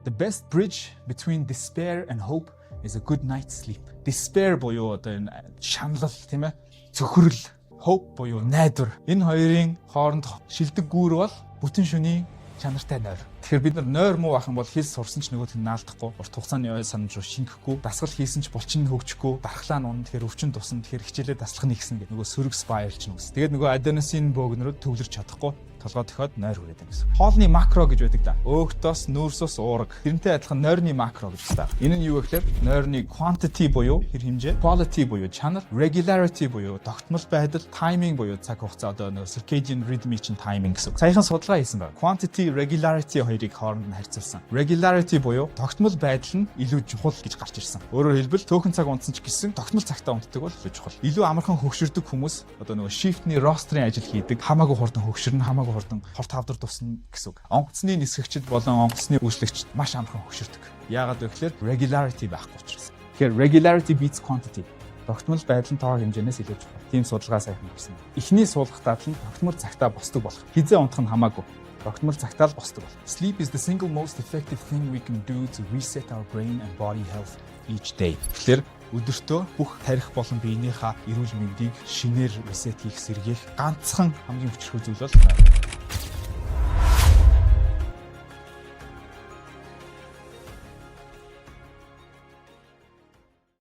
The best bridge between despair and hope is a good night's sleep. Despair буюу одоо энэ шаналл, тийм ээ? Цөхрөл, hope буюу найдвар. Энэ хоёрын хооронд шилдэг гүүр бол бүтэн шөнийн чанартай нойр. Тэгэхээр бид нар нойр муу байх юм бол хэл сурсан ч нөгөөх нь наалдахгүй, урт хугацааны ой санамж руу шингэхгүй, дасгал хийсэн ч булчин нь хөгжихгүй, дархлаа нь унана, тэгэхээр өвчин тусна, тэгэхээр хичээлээ даслах нь ихсэн гэх нөгөө сөрөг spiral ч нүгс. Тэгээд нөгөө аденосин бөөгнөрөд төвлөрч чадахгүй, толгой дохиод нойр хүрээд байна гэсэн. Хоолны макро гэж байдаг да. Өөхт ус, нүүрс ус, уураг. Тэрнтэй адилхан нойрны макро гэж байна. Энэ нь юу вэ гэхээр нойрны quantity буюу хэр хэмжээ, quality буюу чанар, regularity буюу тогтмол байдал, timing буюу цаг хугацаа, одоо нөгөө circadian rhythm чинь timing гэсэн. Саяхан судалгаа хийсэн байна. Quantity, regularity хоёрыг хооронд нь харьцуулсан. Regularity буюу тогтмол байдал нь илүү чухал гэж гарч ирсэн. Өөрөөр хэлбэл, цөөхөн цаг унтсан ч гэсэн тогтмол цагтаа унтдаг бол илүү чухал. Илүү амархан хөгшөрдөг хүмүүс одоо нөгөө shift-ний, roster-ын ажил хийдэг, хамаагүй хурдан хөгшөрнө, хамаагүй хурдан хорт хавдар тусна гэсэн үг. Онгоцны нисгэгчид болон онгоцны үйлчлэгчид маш амархан хөгшөрдөг. Яагаад вэ гэхээр regularity байхгүй учраас. Тэгэхээр regularity beats quantity. Тогтмол байдал нь тоо хэмжээнээс илүү чухал. Тийм судалгаа сайхан гарсан. Эхний суулгах дадал нь тогтмол цагтаа босдог болох. Хэзээ унтах нь хамаагүй. Тогтмол цагтаа л босдог бол. Sleep is the single most effective thing we can do to reset our brain and body health each day. Тэгэхээр өдөртөө бүх тархи болон биенийхээ эрүүл мэндийг шинээр reset хийх, сэргээх ганцхан хамгийн хүчирхэг зүйл бол